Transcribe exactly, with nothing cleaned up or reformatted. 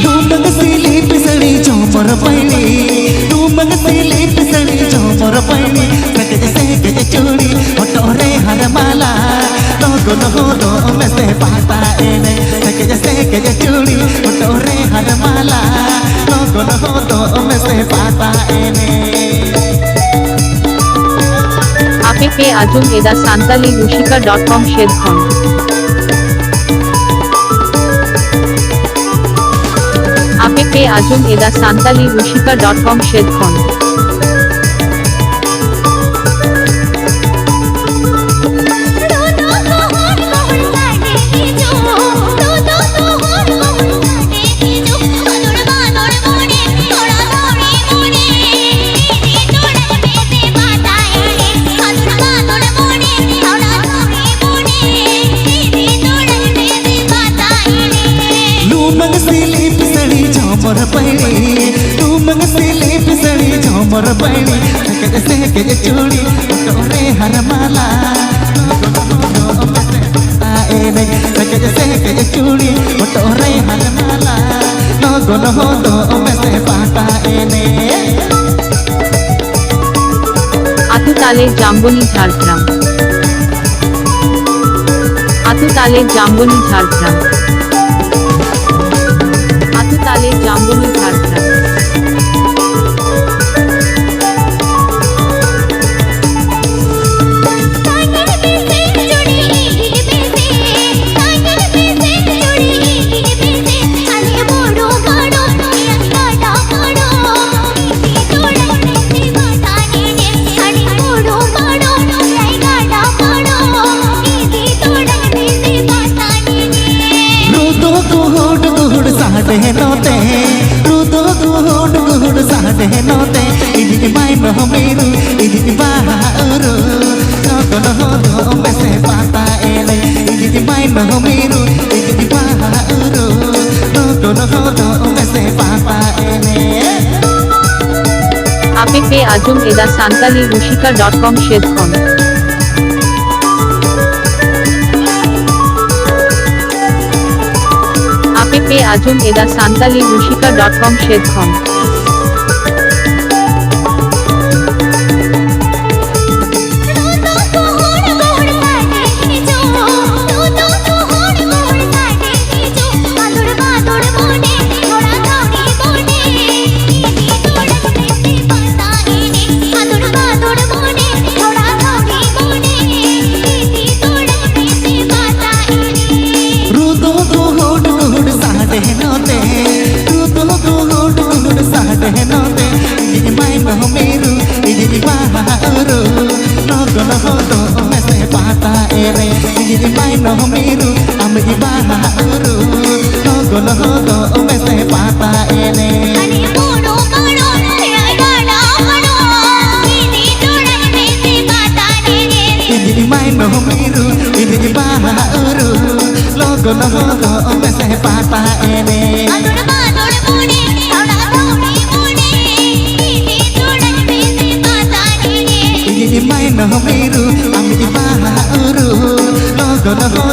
ᱞᱩᱢᱟᱹᱝ ᱥᱤᱞᱤᱯ ᱥᱟᱹᱲᱤ ᱡᱷᱚᱢᱚᱨ ᱵᱟᱹᱭᱲᱤ, ᱞᱩᱢᱟᱹᱝ ᱥᱤᱞᱤᱯ ᱥᱟᱹᱲᱤ ᱡᱷᱚᱢᱚᱨ ᱵᱟᱹᱭᱲᱤ, ᱥᱮᱠᱮᱡ ᱥᱮᱠᱮᱡ ᱪᱩᱲᱤ, ᱦᱚᱴᱚᱜ ᱨᱮ ᱦᱟᱨ ᱢᱟᱞᱟ, ᱞᱚᱜᱚᱱ ᱦᱚᱫᱚᱜ ᱢᱮᱥᱮ ᱯᱟᱛᱟ ᱮᱱᱮᱡ, ᱥᱮᱠᱮᱡ ᱥᱮᱠᱮᱡ ᱪᱩᱲᱤ, ᱦᱚᱴᱚᱜ ᱨᱮ ᱦᱟᱨ ᱢᱟᱞᱟ, ᱞᱚᱜᱚᱱ ᱦᱚᱫᱚᱜ ᱢᱮᱥᱮ ᱯᱟᱛᱟ ᱮᱱᱮᱡ᱾ ᱟᱯᱮ ᱯᱮ ᱟᱸᱡᱚᱢ ᱮᱫᱟ ᱥᱟᱱᱛᱟᱞᱤ ᱨᱩᱥᱤᱠᱟ ᱰᱚᱴ ᱠᱚᱢ ᱥᱮᱫ ᱠᱷᱚᱱ᱾ ᱟᱯᱮ ᱯᱮ ᱟᱸᱡᱚᱢ ᱮᱫᱟ ᱥᱟᱱᱛᱟᱞᱤ ᱨᱩᱥᱤᱠᱟ ᱰᱚᱴ ᱠᱚᱢ ᱥᱮᱫ ᱠᱷᱚᱱ᱾ ᱞᱩᱢᱟᱹᱝ ᱥᱤᱞᱤᱯ ᱥᱟᱹᱲᱤ ᱡᱷᱚᱢᱚᱨ ᱵᱟᱹᱭᱲᱤ, ᱞᱩᱢᱟᱹᱝ ᱥᱤᱞᱤᱯ ᱥᱟᱹᱲᱤ ᱡᱷᱚᱢᱚᱨ ᱵᱟᱹᱭᱲᱤ, ᱥᱮᱠᱮᱡ ᱥᱮᱠᱮᱡ ᱪᱩᱲᱤ, ᱦᱚᱴᱚᱜ ᱨᱮ ᱦᱟᱨ ᱢᱟᱞᱟ, ᱞᱚᱜᱚᱱ ᱦᱚᱫᱚᱜ ᱢᱮᱥᱮ ᱯᱟᱛᱟ ᱮᱱᱮᱡ, ᱥᱮᱠᱮᱡ ᱥᱮᱠᱮᱡ ᱪᱩᱲᱤ, ᱦᱚᱴᱚᱜ ᱨᱮ ᱦᱟᱨ ᱢᱟᱞᱟ, ᱞᱚᱜᱚᱱ ᱦᱚᱫᱚᱜ ᱢᱮᱥᱮ ᱯᱟᱛᱟ ᱮᱱᱮᱡ᱾ ᱟᱛᱩ ᱛᱟᱞᱮ ᱡᱟᱢᱵᱚᱱᱤ ᱡᱷᱟᱲᱜᱨᱟᱢ᱾ ᱟᱛᱩ ᱛᱟᱞᱮ ᱡᱟᱢᱵᱚᱱᱤ ᱡᱷᱟᱲᱜᱨᱟᱢ᱾ ᱟᱛᱩ ᱛᱟᱞᱮ ᱡᱟᱢᱵᱚᱱᱤ ᱡᱷᱟᱲᱜᱨᱟᱢ᱾ ᱱᱚᱦᱚᱢᱤᱨᱩ, ᱤᱧᱤᱡ ᱵᱟᱦᱟ ᱩᱨᱩ, ᱞᱚᱜᱚᱱ ᱦᱚᱫᱚᱜ ᱢᱮᱥᱮ ᱯᱟᱛᱟ ᱮᱱᱮᱡ᱾ ᱤᱧᱤᱡ ᱢᱟᱭ ᱱᱚᱦᱚᱢᱤᱨᱩ, ᱤᱧᱤᱡ ᱵᱟᱦᱟ ᱩᱨᱩ, ᱞᱚᱜᱚᱱ ᱦᱚᱫᱚᱜ ᱢᱮᱥᱮ ᱯᱟᱛᱟ ᱮᱱᱮᱡ᱾ ᱟᱯᱮ ᱯᱮ ᱟᱸᱡᱚᱢ ᱮᱫᱟ ᱥᱟᱱᱛᱟᱞᱤ ᱨᱩᱥᱤᱠᱟ ᱰᱚᱴ ᱠᱚᱢ ᱥᱮᱫ ᱠᱷᱚᱱ᱾ ᱟᱯᱮ ᱯᱮ ᱟᱸᱡᱚᱢ ᱮᱫᱟ ᱥᱟᱱᱛᱟᱞᱤ ᱨᱩᱥᱤᱠᱟ ᱰᱚᱴ ᱠᱚᱢ ᱥᱮᱫ ᱠᱷᱚᱱ᱾ ᱨᱩ ᱫᱚ ᱜᱩᱦᱩᱰ ᱜᱩᱦᱩᱰ ᱥᱟᱰᱮ ᱱᱚᱛᱮ, ᱨᱩ ᱫᱚ ᱜᱩᱦᱩᱰ ᱜᱩᱦᱩᱰ ᱥᱟᱰᱮ ᱱᱚᱛᱮ᱾ ᱤᱧᱤᱡ ᱢᱟᱭ ᱱᱚᱦᱚᱢᱤᱨᱩ, ᱤᱧᱤᱡ ᱵᱟᱦᱟ ᱩᱨᱩ, ᱞᱚᱜᱚᱱ ᱦᱚᱫᱚᱜ ᱢᱮᱥᱮ ᱯᱟᱛᱟ ᱮᱱᱮᱡ᱾ ᱤᱧᱤᱡ ᱢᱟᱭ ᱱᱚᱦᱚᱢᱤᱨᱩ, ᱟᱢᱤᱡ ᱵᱟᱦᱟ ᱩᱨᱩ, ᱞᱚᱜᱚᱱ ᱦᱚᱫᱚᱜ ᱢᱮᱥᱮ ᱯᱟᱛᱟ ᱮᱱᱮᱡ᱾ ᱤᱧᱤᱡ ᱢᱟᱭ ᱱᱚᱦᱚᱢᱤᱨᱩ, ᱤᱧᱤᱡ ᱵᱟᱦᱟ ᱩᱨᱩ, ᱞᱚᱜᱚᱱ ᱦᱚᱫᱚᱜ ᱢᱮᱥᱮ ᱯᱟᱛᱟ ᱮᱱᱮᱡ᱾ ᱤᱧᱤᱡ ᱢᱟᱭ ᱱᱚᱦᱚᱢᱤᱨᱩ, ᱟᱢᱤᱡ ᱵᱟᱦᱟ ᱩᱨᱩ, ᱞᱚᱜᱚᱱ ᱦᱚ